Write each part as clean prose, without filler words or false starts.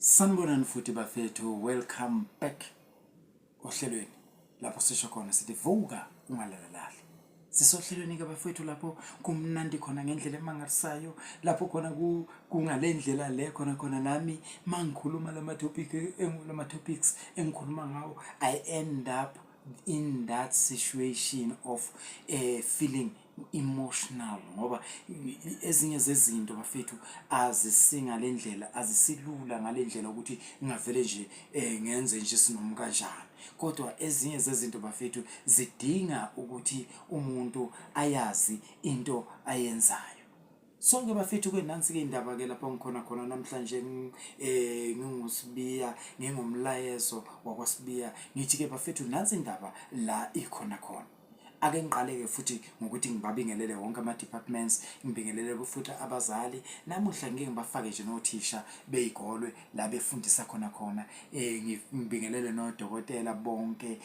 Sanibonani futhi bafethu, welcome back ohlelweni lapho sisho khona sithi vuka ungalalalali. Sisohlelweni ke bafethu lapho kumnandi khona ngendlela emangalisayo, lapho khona kungale ndlela le khona khona nami mangikhuluma lama topic lama topics engikhuluma ngawo, I end up in that situation of feeling emotional ngoba ezinye zezinto bafethu azisingale ndlela, azisilula ngale ndlela ukuthi ngingavele nje ngenze nje sinoma kanjani, kodwa ezinye zezinto bafethu zidinga ukuthi umuntu ayazi into ayenzayo. Sonke bafethu ke nansi-ke indaba-ke lapho ngikhona khona namhlanje, nginguSibiya, ngingumlayezo wakwaSibiya. Ngithi-ke bafethu nansi indaba la ikhona khona. Ake ngiqale-ke futhi ngokuthi ngibabingelele wonke ama-departments, ngibingelele futhi abazali. Namuhla ngike ngibafake nje nothisha bey'kolwe la befundisa khona khona. Ngibingelele nodokotela bonke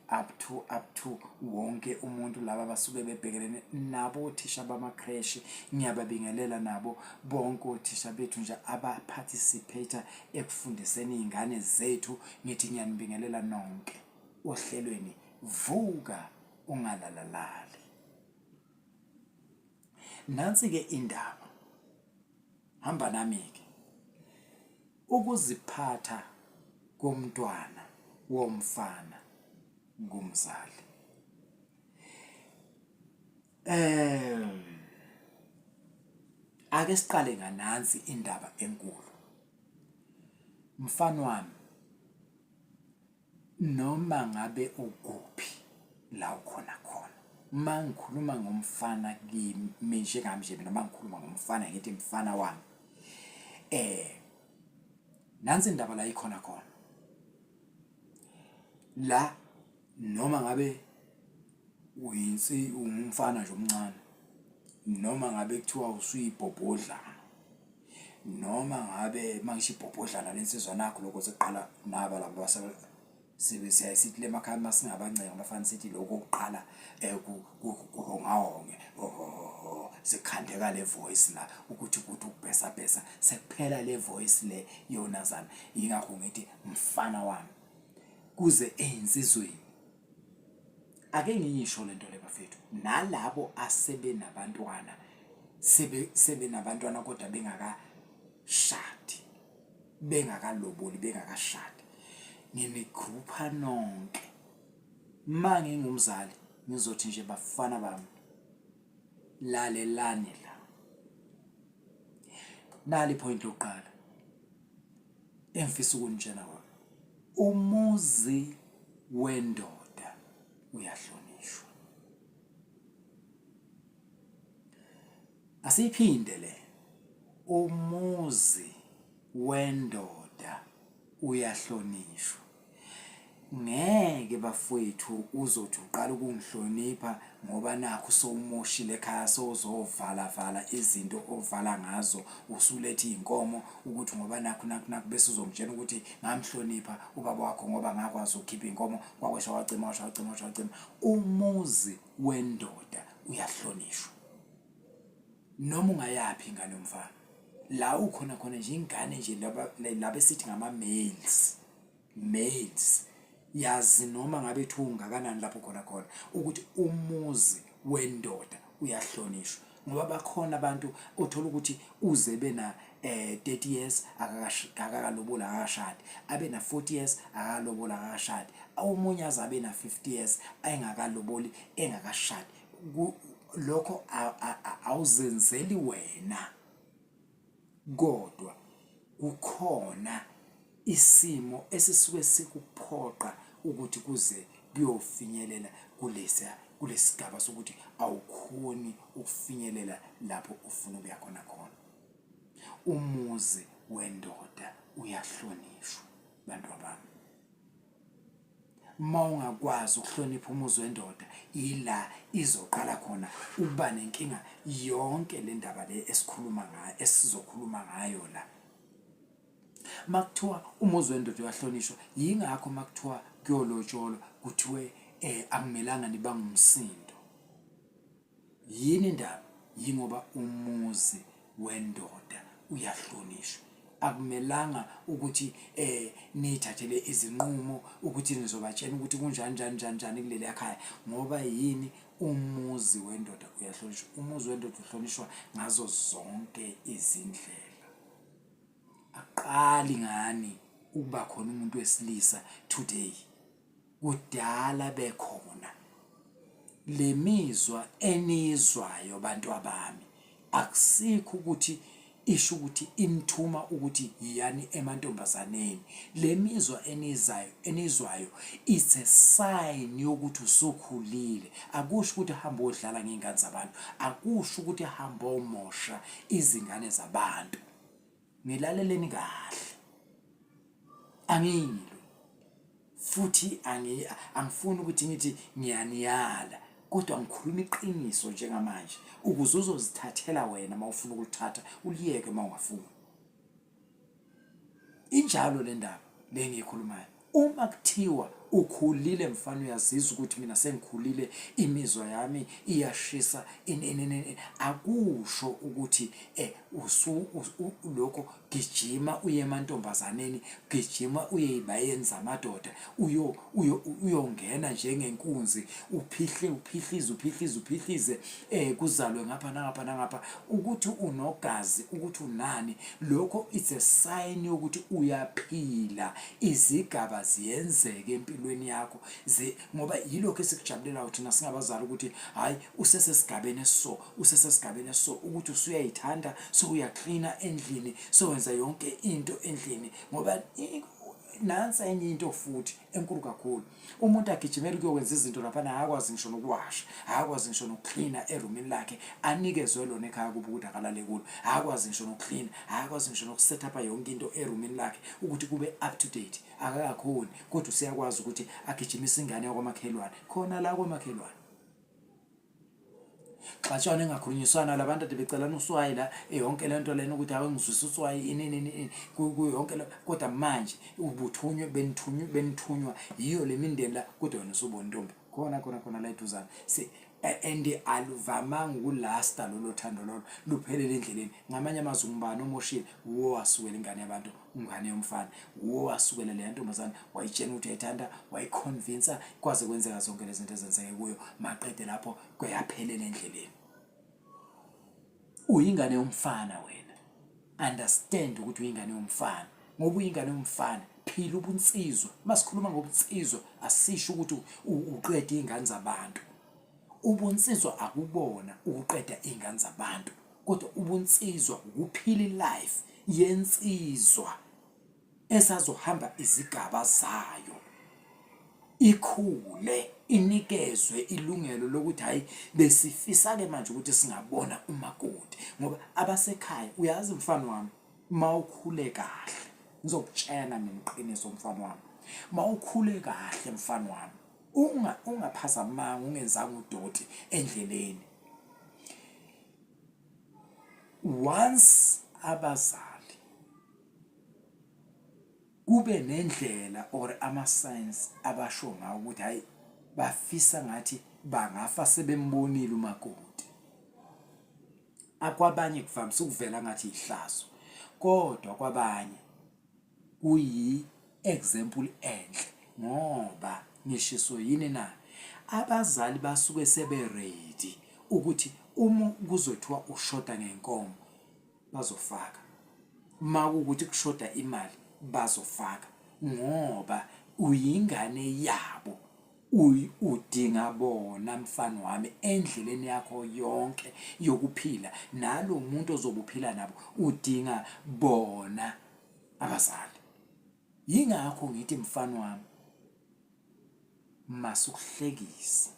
up to up to wonke umuntu laba abasuke bebhekelene nabo othisha bama-creche, ngiyababingelela nabo bonke othisha bethu nje aba-participate ekufundiseni iy'ngane zethu. Ngithi ngiyanibingelela nonke ohlelweni Vuka Ungalalalali. Nansi-ke indaba, hamba nami-ke. Ukuziphatha komntwana womfana kumzali. Ake siqale nganansi indaba enkulu. Mfana wami, noma ngabe ukuphi la ukhona khona, uma ngikhuluma ngomfana kimi njengami nje mina, uma ngikhuluma ngomfana ngithi mfana wami, nansi indaba la ikhona khona. La noma ngabe uyinsi ungumfana nje omncane, noma ngabe kuthiwa usuyibhobhodlana, noma ngabe mangisho ibhobhodlana lensizwa nakho lokho sekuqala naba laba sibe siyaye sithi le makhaya masingabancenga abafana sithi lokho okuqala kuhongahonge sekukhandeka le voice la ukuthi kuthi ukubhesabhesa sekuphela le voice le yonazana. Yingakho ngithi mfana wami kuze eyinsizweni. Ake ngiyisho lento le bafethu, nalabo asebenabantwana sebe sebenabantwana kodwa bengakashadi, bengakaloboli, bengakashadi, nginikhupha nonke. Ma ngingumzali ngizothi nje bafana bami, lalelani la. Nali point lokuqala engifisa ukunitshela kona. Umuzi wendoda uyahlonishwa. Asiyiphinde le. Umuzi wendoda uyahlonishwa. Ngeke bafwethu uzothi uqala ukungihlonipha ngoba nakhu sowumoshile ekhaya, sowuzovala vala izinto ovala ngazo, usuletha iy'nkomo ukuthi ngoba nakhu nakhu nakhu, bese uzongitshela ukuthi ngamhlonipha ubaba wakho ngoba ngakwazi ukukhipha iy'nkomo, kwakwesha kwacima, kwasha kwacima, kwasha kwacima. Umuzi wendoda uyahlonishwa noma ungayaphi ingane yomfana la ukhona khona nje, ingane nje laba laba esithi ngama-males, males, yazi noma ngabe kuthiwa ungakanani lapho khona khona ukuthi umuzi wendoda uyahlonishwa, ngoba bakhona abantu othola ukuthi uze bena 30 years akakalobola akakashadi, abe na 40 years akakalobola akakashadi, omunye aze abe na 50 years engakaloboli engakashadi. Lokho awuzenzeli wena, kodwa kukhona isimo esisuke sikuphoqa ukuthi kuze kuyofinyelela kulesiya kulesigaba sokuthi awukhoni ukufinyelela lapho ufuna ukuya khona khona. Umuzi wendoda uyahlonishwa bantu bami. Uma ungakwazi ukuhlonipha umuzi wendoda, ila izoqala khona ukuba nenkinga yonke le ndaba le esikhuluma ngayo, esizokhuluma ngayo la. Makuthiwa umuzi wendoda uyahlonishwa, yingakho makuthiwa kuyolotsholwa kuthiwe akumelanga nibange umsindo. Yini indaba? Yingoba umuzi wendoda uyahlonishwa. Akumelanga ukuthi eh niyithathele izinqumo ukuthi nizobatshena ukuthi kunjani njani njani njani kuleliya khaya ngoba yini umuzi wendoda uyahlonishwa. Umuzi wendoda uhlonishwa ngazo zonke izindlela. Akuqali ngani ukuba khona umuntu wesilisa today. Kudala bekhona. Lemizwa eniyizwayo bantwabami akusikho ukuthi isho ukuthi inithuma ukuthi yiyani emantombazaneni. Lemizwa enizayo enizwayo it's a sign yokuthi usukhulile. Akusho ukuthi hamba odlala ngey'ngane zabantu, akusho ukuthi hamba omosha izingane zabantu. Ngilaleleni kahle. Angilwi futhi angi angifuni ukuthi ngithi ngiyaniyala kodwa ngikhuluma iqiniso njengamanje ukuze uzozithathela wena uma ufuna ukulithatha uliyeke uma ungafuni. Injalo le ndaba le engiyikhulumayo. Uma kuthiwa ukhulile mfana uyazizwa ukuthi mina sengikhulile imizwa yami iyashisa ini ini ini akusho ukuthi eh usu lokho gijima uye emantombazaneni gijima uye ezibayeni zamadoda uyo uyo uyongena njengenkunzi uphihle uphihlize uphihlize uphihlize eh kuzalwe ngapha nangapha nangapha ukuthi unogazi ukuthi unani lokho it's a sign yokuthi uyaphila izigaba ziyenzeka empilweni yakho ngoba yilokho esikujabulelayo thina singabazali ukuthi hayi usesesigabeni esiso usesesigabeni esiso ukuthi usuyayithanda sewuyaklina endlini sewenza yonke into endlini ngoba nansi enye into futhi enkulu kakhulu Umuntu agijimele ukuyokwenza izinto laphana akakwazi ngisho nokuwasha, akakwazi ngisho nokuklina erumini lakhe anikezwe lona ekhaya kubo ukuthi akalale kulo, akakwazi ngisho nokuklina, akakwazi ngisho nokuset up yonke into erumini lakhe ukuthi kube up to date, akakakhoni kodwa useyakwazi ukuthi agijimise ingane yakwamakhelwane khona la kwamakhelwane. Xatshwana engakhulunyiswana labantu ade becelana uswayi la yonke lento lena ukuthi ake ngizwise uswayi ini ini ini yonke le kodwa manje ubuthunywe benithunywe benithunywa yiyo le mindeni la kodwa wena usubona intombi khona khona khona la eduzane si and aluvamanga ukulasta lolo thando lolo luphelele endleleni ngamanye amazwi ngubani omoshile wuwo wasukela ingane yabantu ingane yomfana wuwo wasukela leya ntombazane wayitshena ukuthi uyayithanda wayiconvinsa kwaze kwenzeka zonke lezi zinto ezenzeke kuyo maqede lapho kuyaphelela endleleni uyingane yomfana wena understand ukuthi uyingane yomfana ngoba uyingane yomfana phila ubunsizwa masikhuluma ngobunsizwa asisho ukuthi uqede izingane zabantu ubunsizwa akubona ukuqeda izingane zabantu kodwa ubunsizwa ukuphila ilife yensizwa esazohamba izigaba zayo ikhule inikezwe ilungelo lokuthi hayi besifisa ke manje ukuthi singabona umakoti ngoba abasekhaya uyazi mfana wami mawukhule kahle ngizokutshena mina iqiniso mfana wami mawukhule kahle mfana wami unga ungaphazamanga ungenzanga udoti endleleni once abazali kube nendlela or ama signs abasho ngawo ukuthi hayi bafisa ngathi bangafa sebembonile umakoti akwabanye kuvamise ukuvela ngathi ihlazo kodwa kwabanye kuyi example enhle ngoba ngishiso yini na abazali basuke sebe ready ukuthi uma kuzothiwa ushoda ngenkomo bazofaka uma kuwukuthi kushoda imali bazofaka ngoba uyingane yabo udinga bona mfana wami endleleni yakho yonke yokuphila nalo muntu ozobe uphila nabo udinga bona abazali yingakho ngithi mfana wami masukuhlekisa.